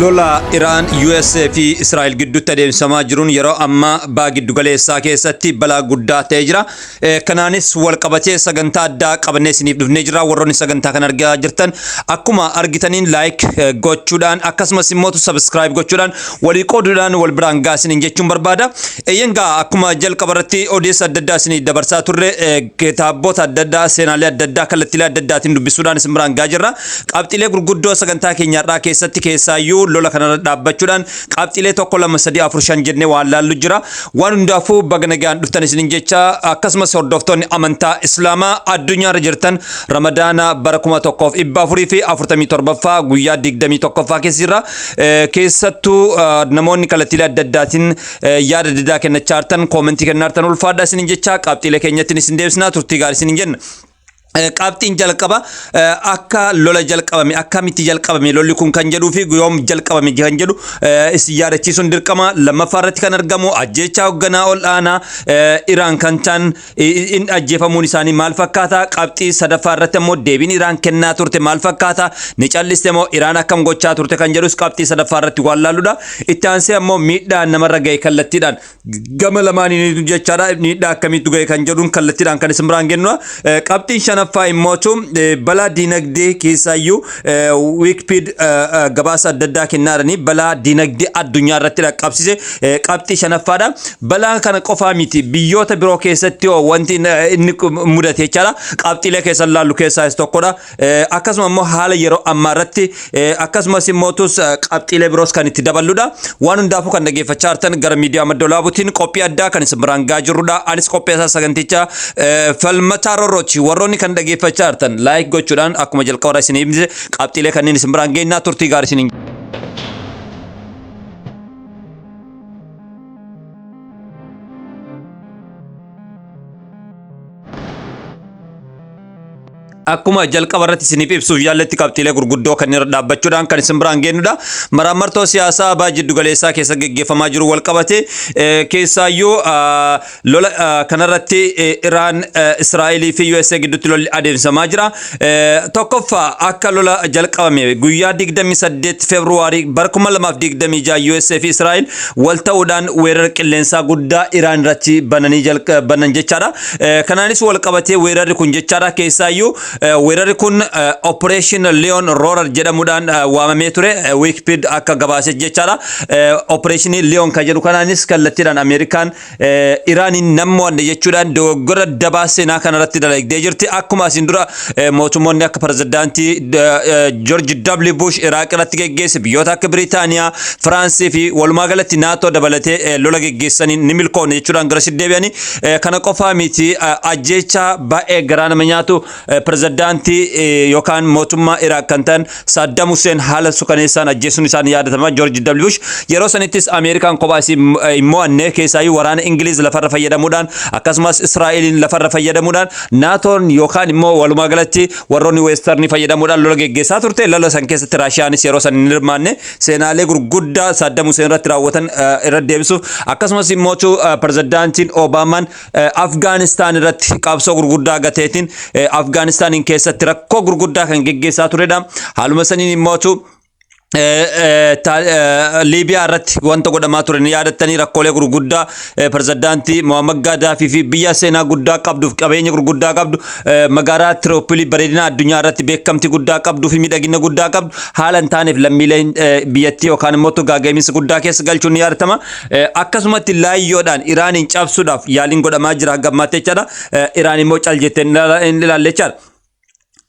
Lola Iraan, USA fi Israa'el gidduutti adeemsifamaa jiruun yeroo ammaa baha giddugaleessaa keessatti balaa guddaa ta'ee jira. Kanaanis wal qabatee sagantaa addaa qabannee isiniif dhufnee jira. Warroonni sagantaa kana argaa jirtan akkuma argitaniin like gochuudhaan akkasumas immoo subscribe gochuudhaan walii qooduudhaan wal biraan gahaa isiniin jechuun barbaada. Eeyyan gaa akkuma jalqaba irratti odeessa adda addaa isinii dabarsaa turre, kitaabota adda addaa, seenaalee adda addaa kallattiilee adda addaatiin dubbisuudhaan isin biraan gahaa jirra. Qabxiilee gurguddoo sagantaa keenyaarraa keessatti keessaayyuu lola kanarra dhaabbachuudhaan qabxiilee 1, 2, 3, 4, 5 jennee waan laallu jira. Waan hundaafuu baga nagaan dhuftan isiniin jecha, akkasumas hordoftoonni amantaa Islaamaa addunyaarra jirtan Ramadaana bara 1447ffaa guyyaa 21ffaa keessa jirra. Keessattuu namoonni kallattiilee adda addaatiin yaada adda addaa kennachaa jirtan, koomentii kennaa jirtan, ulfaadhaa isiniin jecha qabxiilee keenyatti isin deebisnaa, turtii gaarii isiniin jenna. Qabxiin jalqaba akka lola jalqabame, akkamitti jalqabame lolli kun kan jedhuu fi yoom jalqabame kan jedhu isin yaadachiisuun dirqama. Lammaffaa irratti kan argamu ajjeechaa hoogganaa ol aanaa Iraan kan ta'an in ajjeefamuun isaanii maal fakkaata? Qabxii sadaffaa irratti ammoo deebiin Iraan kennaa turte maal fakkaata? Ni calliste moo Iraan akkam gochaa turte kan jedhus qabxii sadaffaa irratti waan laalludha. Itti aansee ammoo miidhaa namarra ga'e kallattiidhaan gama lamaaniin jechaadha, miidhaa akkamiitu ga'e kan jedhuun kallattiidhaan kan isin biraan gennudha. Qabxiin shanaffaa immootu balaa diinagdee keessaayyuu Wikipedia gabaasa adda addaa kennaadhani balaa diinagdee addunyaa irratti dhaqqabsiise qabxii shanaffaadha. Balaa kana qofaa miti, biyyoota biroo keessatti wanti inni mudate jechaadha. Qabxiilee keessan laallu keessaa isa tokkodha. Akkasuma immoo haala yeroo ammaa irratti, akkasumas immoo tus qabxiilee biroos kan itti daballudha. Waan hundaafuu kan dhaggeeffachaa jirtan gara miidiyaa Madda Olaabuutiin qophii addaa kan isin biraan gahaa jirrudha. Anis qopheessaa sagantichaa Falmataa Rorrochi. Warroonni kan dhaggeeffachaa jirtan like gochuudhaan akkuma jalqabarra isin himne qabxiilee kanneen isin biraan geenyaa, turtii gaarii isin. Akkuma jalqaba irratti isiniif ibsuuf yaalletti qabxiilee gurguddoo kan irra dhaabbachuudhaan kan isin biraan geenyudha. Maraammartoo siyaasaa baha jiddu galeessaa keessa geggeeffamaa jiru wal qabate, keessaayyuu lola kanarratti Iraan, Israa'elii fi USA gidduutti lolli adeemsifamaa jira. Tokkoffaa, akka lola jalqabame guyyaa 28 Feebruwaarii bara 2026 USA fi Israa'el wal ta'uudhaan weerara qilleensaa guddaa Iraan irratti bananii banan jechaadha. Kanaanis wal qabatee weerarri kun jechaadha, keessaayyuu weerarri kun Operation Lion Roar jedhamuudhaan waamamee ture, Wikipedia akka gabaase jechaadha. Operation Lion kan jedhu kanaanis kallattiidhaan Ameerikaan Iraaniin namoonni jechuudhaan dogoggora dabaa seenaa kanarratti dalagdee jirti. Akkuma asiin dura mootummoonni akka pirezidaantii George W. Bush Iraaq irratti geggeesse, biyyoota akka Biriitaaniyaa, Firaansii fi walumaa galatti NATO dabalatee lola geggeessanii ni milkoofne jechuudhaan gara deebi'anii. Kana qofaa miti, ajjeechaa baay'ee garaa nama nyaatu pirezidaantii yookaan mootummaa Iraaq kan ta'an Saddam Hussein haala sukaneessaan ajjeesuun isaan yaadatama George W. Bush. Yeroo sanittis Ameerikaan kophaa isii hin mo'anne, keessaayyuu waraana Ingiliz lafarra fayyadamuudhaan, akkasumas Israa'eliin lafarra fayyadamuudhaan, NATOn yookaan immoo walumaa galatti warroonni Weestarnii fayyadamuudhaan lola geggeessaa turte. Lola san keessatti Raashiyaanis yeroo san hin hirmaanne. Seenaalee gurguddaa Saddam Hussein irratti raawwatan irra deebisuuf, akkasumas immoo pirezidaantiin Obaamaan Afgaanistaan irratti qabsoo gurguddaa gateetiin Afgaanistaaniin keessatti rakkoo gurguddaa kan geggeessaa turedha. Haaluma saniin immootu Liibiyaa irratti wanta godhamaa ture ni yaadattanii, rakkoolee gurguddaa pirezidaantii Muhammad Gaadaafii fi biyya seenaa guddaa qabduuf qabeenya gurguddaa qabdu, magaalaa Tirooppilii bareedina addunyaa irratti beekamtii guddaa qabduu fi miidhagina guddaa qabdu haala hin taaneef lammiileen biyyattii yookaan immoo gaaga'imiinsa guddaa keessa galchuun ni yaadatama. Akkasumatti laayyoodhaan Iraaniin cabsuudhaaf yaaliin godhamaa jira hanga ammaatti jechaadha. Iraan immoo cal jettee hin ilaalle jechaadha.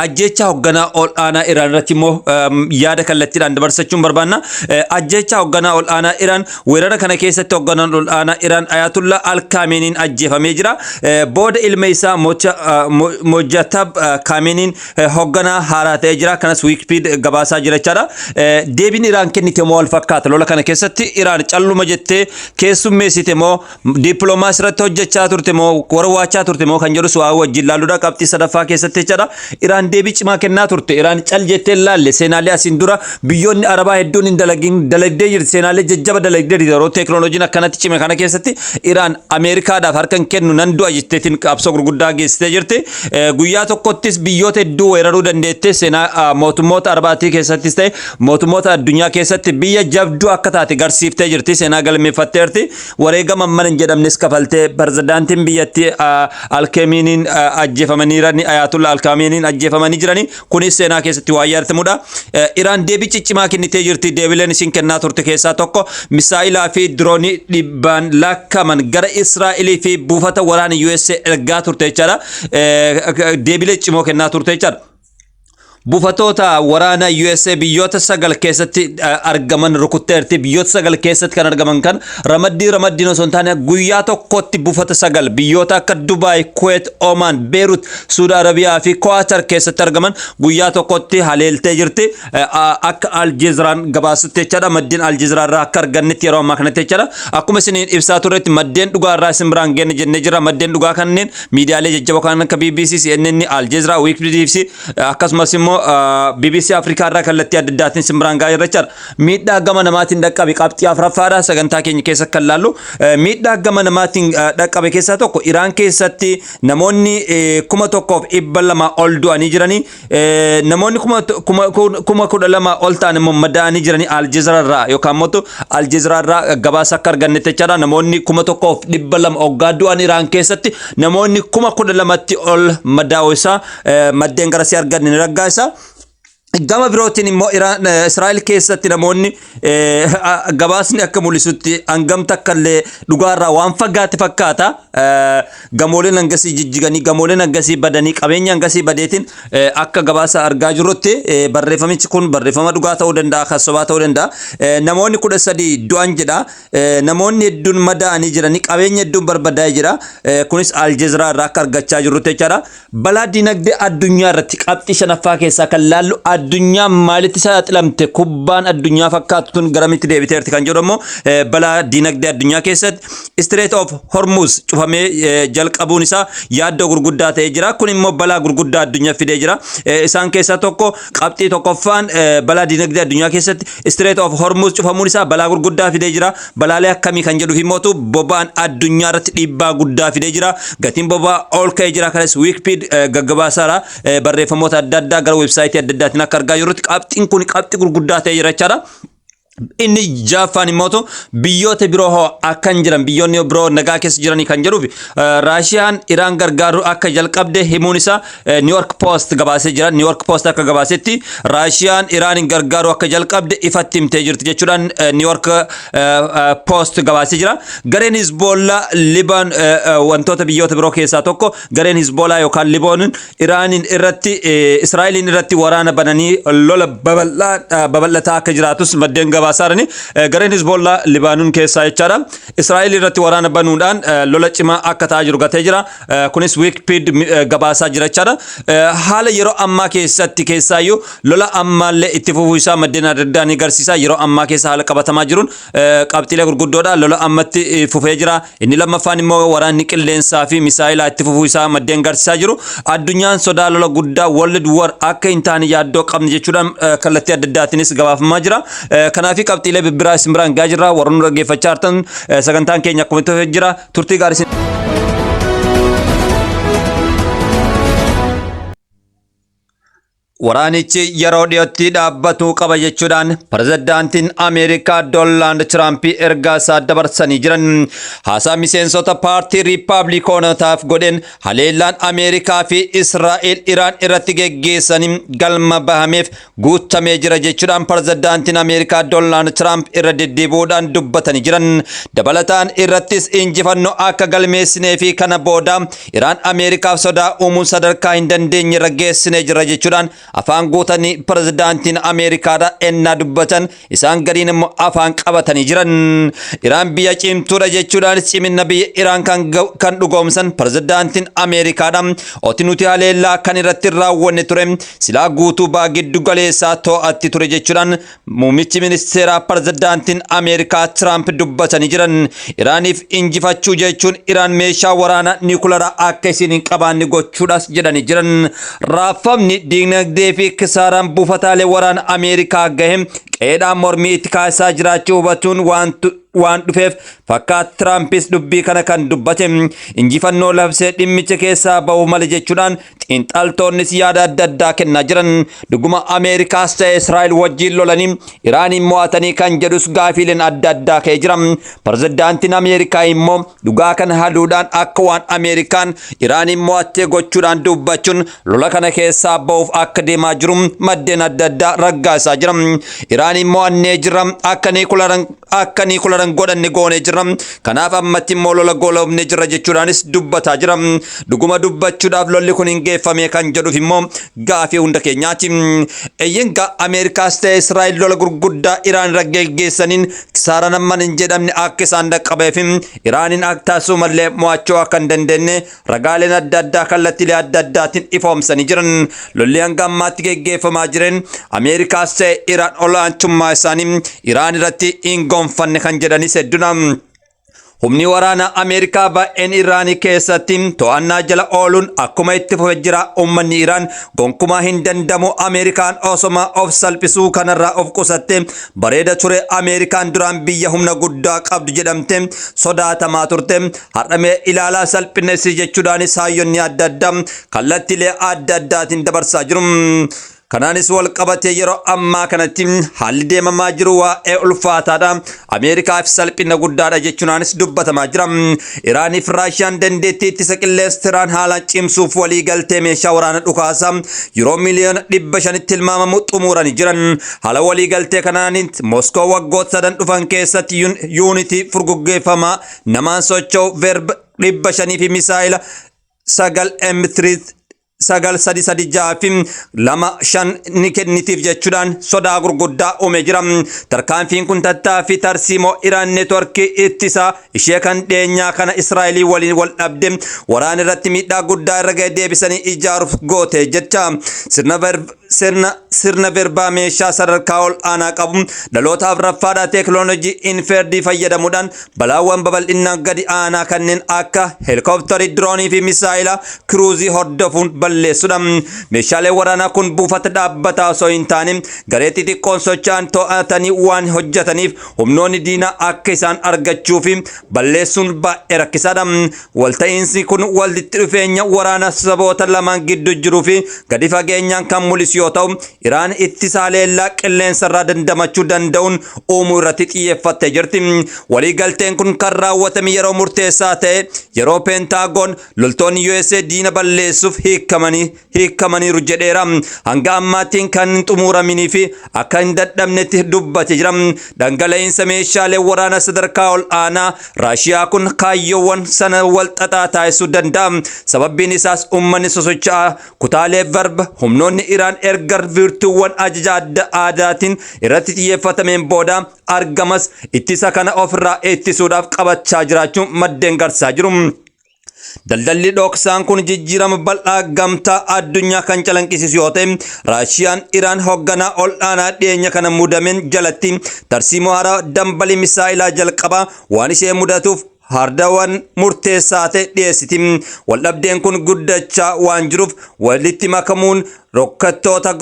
Ajjeechaa hoogganaa ol aanaa Iraan irratti immoo yaada kallattiidhaan dabarsachuun barbaanna. Ajjeechaa hoogganaa ol aanaa Iraan, weerara kana keessatti hoogganaan ol aanaa Iraan Ayatullah Al Kaameniin ajjeefamee jira. Booda ilma isaa Mojatab Kaameniin hoogganaa haaraa ta'ee jira. Kanas Wikipedia gabaasaa jira jechaadha. Deebiin Iraan kennite moo wal fakkaata? Lola kana keessatti Iraan calluma jettee keessummeessite moo dippiloomaasii irratti hojjechaa turte moo warwaachaa turte moo kan jedhus waa wajjin laalluudha qabxii sadaffaa keessatti jechaadha. Iraan Iraan deebii cimaa kennaa turte. Iraan cal jettee hin laalle. Seenaalee asiin dura biyyoonni Arabaa hedduun hin dalagin dalagdee jirti. Seenaalee jajjaba dalagdee jirti. Yeroo teekinooloojiin akkanatti cime kana keessatti Iraan Ameerikaadhaaf harka hin kennu, nan du'a jetteetiin qabsoo gurguddaa geessitee jirti. Guyyaa tokkottis biyyoota hedduu weeraruu dandeette. Seenaa mootummoota Arabaatii keessattis ta'e mootummoota addunyaa keessatti biyya jabduu akka taate garsiiftee jirti. Seenaa galmeeffatteerti. Wareegama mana hin jedhamnes kafaltee pirezidaantiin biyyattii Alkeemiiniin ajjeefamaniirani, Ayaatulla Alkaamiiniin ajjeefamanii jirani. Kunis seenaa keessatti waan yaadatamudha. Iraan deebii ciccimaa kennitee jirti. Deebileen isin kennaa turte keessaa tokko misaa'ilaa fi diroonii dhibbaan lakkaa'aman gara Israa'elii fi buufata waraana USA ergaa turte jechaadha. Deebilee cimoo kennaa turte jechaadha. Buufatoota waraana USA biyyoota 9 keessatti argaman rukutteerti. Biyyoota 9 keessatti kan argaman kan ramaddii ramaddiin osoo hin taane guyyaa tokkotti buufata 9 biyyoota akka Dubaay, Kuwait, Oman, Beerut, Suudi Arabiyaa fi Kuwaatar keessatti argaman guyyaa tokkotti haleeltee jirti. Akka Aljeeziraan gabaasutti jechaadha. Maddeen Aljeeziraa irraa akka argannetti yeroo ammaa kanatti jechaadha. Akkuma isiniin ibsaa turretti maddeen dhugaa irraa isin biraan geenne jennee jirra. Maddeen dhugaa kanneen miidiyaalee jajjaboo kan akka BBC, CNN, Aljeeziraa, Wikipedia akkasumas immoo BBC Afrikaa irraa kallattii adda addaatiin isin biraan gahaa jirra jechaadha. Miidhaa gama namaatiin dhaqqabe qabxii afuraffaadha sagantaa keenya keessa kan laallu. Miidhaa gama namaatiin dhaqqabe keessaa tokko Iraan keessatti namoonni 1200 ol du'anii jiranii, namoonni 12,000 ol ta'an immoo madaa'anii jiranii Aljeeziraa irraa yookaan immoo Aljeeziraa irraa gabaasa akka argannetti jechaadha. Namoonni 1200 hoggaa du'an Iraan keessatti namoonni 12,000tti ol madaa'uu isaa maddeen garasii arganne ni raggaasa. Gama birootiin immoo Israa'el keessatti namoonni gabaasni akka mul'isutti hangam takka illee dhugaarraa waan fagaate fakkaata. Gamooleen hangasii jijjiganii, gamooleen hangasii badanii, qabeenya hangasii badeetiin akka gabaasa argaa jirrutti barreeffamichi kun barreeffama dhugaa ta'uu danda'a, kan sobaa ta'uu danda'a. Namoonni 13 du'an jedha. Namoonni hedduun madaa'anii jiranii, qabeenya hedduun barbadaa'ee jira. Kunis Aljeeziraa irraa akka argachaa jirrutti jechaadha. Balaa dinagdee addunyaa irratti qabxii shanaffaa keessaa kan laallu addunyaan maalitti saaxilamte, kubbaan addunyaa fakkaattu tun garamitti deebiteerti kan jedhu immoo balaa dinagdee addunyaa keessatti Strait of Hormuz cufamee jalqabuun isaa yaaddoo gurguddaa ta'ee jira. Kun immoo balaa gurguddaa addunyaa fidee jira. Isaan keessaa tokko qabxii tokkoffaan balaa dinagdee addunyaa keessatti Strait of Hormuz cufamuun isaa balaa gurguddaa fidee jira. Balaalee akkamii kan jedhuuf immoo boba'aan addunyaa irratti dhiibbaa guddaa fidee jira. Gatiin boba'aa ol ka'ee jira. Kanas Wikipedia gaggabaasaadha. Barreeffamoota adda addaa gara weebsaayitii adda addaatiin akka argaa jirrutti qabxiin kun qabxii gurguddaa ta'ee jira jechaadha. Inni jaaffaan immoo biyyoota biroo hoo akkan jiran, biyyoonni biroo nagaa keessa jiranii kan jedhuuf Raashiyaan Iraan gargaaruu akka jalqabde himuun isaa New York Post gabaasee jira. New York Post akka gabaasetti Raashiyaan Iraanin gargaaruu akka jalqabde ifatti himtee jirti jechuudhaan New York Post gabaasee jira. Gareen Hizboollaa Libaan wantoota biyyoota biroo keessaa tokko gareen Hizboolaa yookaan Liboonin Iraanin irratti, Israa'eliin irratti waraana bananii lola babal'ataa akka jiraatus maddeen gabaasaa jirani. Gareen Hizboollaa Libaanon keessaa jechaadha. Israa'el irratti waraana banuudhaan lola cimaa akka ta'aa jiru gatee jira. Kunis Wikipedia gabaasaa jira jechaadha. Haala yeroo ammaa keessatti keessaayyuu lola ammaallee itti fufuu isaa maddeen adda addaa ni agarsiisa. Yeroo ammaa keessa haala qabatamaa jiruun qabxiilee gurguddoodha. Lola ammatti fufee jira. Inni lammaffaan immoo waraanni qilleensaa fi misaayilaa itti fufuu isaa maddeen agarsiisaa jiru. Addunyaan sodaa lola guddaa, World War, akka hin taane yaaddoo qabne jechuudhaan kallattii adda addaatiinis gabaafamaa jira. Kanaaf qabxiilee bibbiraa isin biraan gahaa jirra. Warroonni nu dhaggeeffachaa jirtan, sagantaan keenya akkuma itti fufee jira. Turtii gaarii isin. Waraanichi yeroo dhiyootti dhaabbatuu qaba jechuudhaan pirezidaantiin Ameerikaa Doonaald Tiraamp ergaa isaa dabarsanii jiran. Haasaa miseensota paartii Riippaabilikoonotaaf godheen haleellaan Ameerikaa fi Israa'el Iraan irratti geggeessanii galma bahameef guutamee jira jechuudhaan pirezidaantiin Ameerikaa Doonaald Tiraamp irra deddeebi'uudhaan dubbatanii jiran. Dabalataan irrattis injifannoo akka galmeessinee fi kana booda Iraan Ameerikaaf sodaa uumuun sadarkaa hin dandeenye irra geessinee jira jechuudhaan Afaan guutanii pirezidaantiin Ameerikaadha ennaa dubbatan, isaan gariin immoo afaan qabatanii jiran. Iraan biyya cimtuudha jechuudhaanis cimina biyya Iraan kan dhugoomsan pirezidaantiin Ameerikaadha. Oti nuti haleellaa kan irratti raawwanne ture, silaa guutuu baa giddu galeessaa to'atti ture jechuudhaan muummichi ministeeraa pirezidaantiin Ameerikaa Tiraamp dubbatanii jiran. Iraaniif injifachuu jechuun Iraan meeshaa waraanaa niikularaa akka isin hin qabaanne gochuudhaas jedhanii jiran. Raafamni diinagdee fi kisaaraan buufataalee waraana Ameerikaa gahe qe'eedhaan mormii itti kaasaa jiraachuu hubachuun waan dhufeef fakkaata Tiraampis dubbii kana kan dubbate. Injifannoo labsee dhimmicha keessaa bahu male jechuudhaan xiinxaltoonnis yaada adda addaa kennaa jiran. Dhuguma Ameerikaas ta'e Israa'el wajjin lolanii Iraaniin mo'atanii kan jedhus gaafiileen adda addaa ka'ee jira. Pirezidaantiin Ameerikaa immoo dhugaa kana haluudhaan akka waan Ameerikaan Iraaniin mo'attee gochuudhaan dubbachuun lola kana keessaa bahuuf akka deemaa jiru maddeen adda addaa raggaasaa jira. Iraaniin mo'annee jira, akka niikularan godhanne goonee jira. Kanaaf ammatti immoo lola goolabnee jira jechuudhaanis dubbataa jira. Dhuguma dubbachuudhaaf lolli kun hin geeffame kan jedhuuf immoo gaafii hunda keenyaati. Eeyyengaa, Ameerikaas ta'e Israa'el lola gurguddaa Iraan irra geggeessaniin kisaaraan amman hin jedhamne akka isaan dhaqqabeef, Iraaniin akka taasisumallee mo'achuu akka hin dandeenye ragaaleen adda addaa kallattiilee adda addaatiin ifoomsanii jiran. Lolli hanga ammaatti geggeeffamaa jiran Ameerikaas ta'e Iraan olaantummaa isaanii Iraan irratti hin gonfanne kan jedhanis hedduudha. Humni waraanaa Ameerikaa baay'een Iraanii keessatti to'annaa jala ooluun akkuma itti fufe jira. Uummanni Iraan gonkumaa hin danda'amu. Ameerikaan osoma of salphisuu kanarraa of qusatte bareeda ture. Ameerikaan duraan biyya humna guddaa qabdu jedhamte sodaatamaa turte. Har'amee ilaalaa salphina isii jechuudhaanis hayyonni adda addaa kallattiilee adda addaatiin dabarsaa jiru. Kanaanis wal qabatee yeroo ammaa kanatti haalli deemamaa jiru waa'ee ulfaataadha. Ameerikaaf salphina guddaadha jechuunaanis dubbatamaa jira. Iraaniif Raashiyaan dandeettii ittisa qilleensa Iraan haalaan cimsuuf walii galtee meeshaa waraana dhukaasaa yeroo miliyoona 500tti tilmaamamu xumuranii jiran. Haala walii galtee kanaanis Moskoo waggoota 3 dhufan keessatti yuunitii furguggeeffamaa namaan socho'u Verb 500 fi misaayila 9 M3 9336 fi 25 ni kennitiif jechuudhaan sodaa gurguddaa uume jira. Tarkaanfiin kun tattaaffii tarsiimoo Iraan neetworkii ittisaa ishee kan dhiyeenyaa kana Israa'elii waliin wal dhabde waraana irratti miidhaa guddaa irra ga'e deebisanii ijaaruuf goote jecha. Sirna verbaa meeshaa sadarkaa ol aanaa qabu dhaloota afuraffaadhaa teekinooloojii infrared fayyadamuudhaan balaawwan babal'inaan gadi aanaa kanneen akka heelikooptarii, diroonii fi misaayila kiruuzii hordofuun balleessudha. Meeshaaleen waraanaa kun buufata dhaabbataa osoo hin taane garee xixiqqoon socho'an to'atanii waan hojjetaniif humnoonni diinaa akka isaan argachuu fi balleessuun baay'ee rakkisaadha. Walta'iinsi kun walitti dhufeenya waraana saboota lamaan gidduu jiruu fi gadi fageenyaan kan mul'isu yoo ta'u, Iraan ittisa haleellaa qilleensarraa dandamachuu danda'uun uumuu irratti xiyyeeffattee jirti. Waliigalteen kun kan raawwatame yeroo murteessaa ta'e, yeroo Peentaagoon loltoonni USA diina balleessuuf hiikamaniiru jedheera. Hanga ammaatti kan hin xumuraminii fi akka hin dadhabnetti dubbate jira. Dhangala'iinsa meeshaalee waraanaa sadarkaa ol aanaa Raashiyaa kun kaayyoowwan sana wal xaxaa taasisuu danda'a. Sababbiin isaas uummanni sosocho'aa kutaalee Verb humnoonni Iraan erga wiirtuuwwan ajaja adda aadaatiin irratti xiyyeeffatameen booda argamas ittisa kana ofirraa ittisuudhaaf qabachaa jiraachuun maddeen garsaa jiru. Daldalli dhoksaan kun jijjiirama bal'aa gamtaa addunyaa kan calanqisiisu yoo ta'e, Raashiyaan Iraan hoogganaa ol aanaa dhiyeenya kana muudameen jalatti tarsiimoo haaraa dambalii misaa'ilaa jalqabaa waan ishee mudatuuf hardawwan murteessaa ta'e dhiyeessiti. Waldhabdeen kun guddachaa waan jiruuf walitti makamuun rokkettoota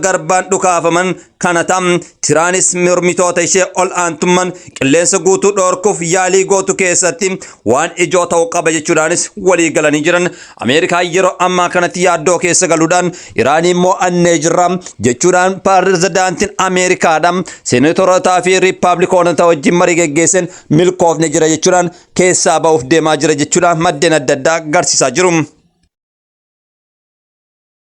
garbaan dhukaafaman kana ta'an Tiraanis mormitoota ishee ol aantummaan qilleensa guutuu dhoorkuuf yaalii gootu keessatti waan ijoo ta'uu qaba jechuudhaanis walii galanii jiran. Ameerikaan yeroo ammaa kanatti yaaddoo keessa galuudhaan Iraanii mo'annee jirra jechuudhaan pirezidaantiin Ameerikaadha seenatorotaa fi riippaabilikoonota wajjin marii geggeessan milkoofne jira jechuudhaan keessaa ba'uuf deemaa jira jechuudhaan maddeen adda addaa agarsiisaa jiru.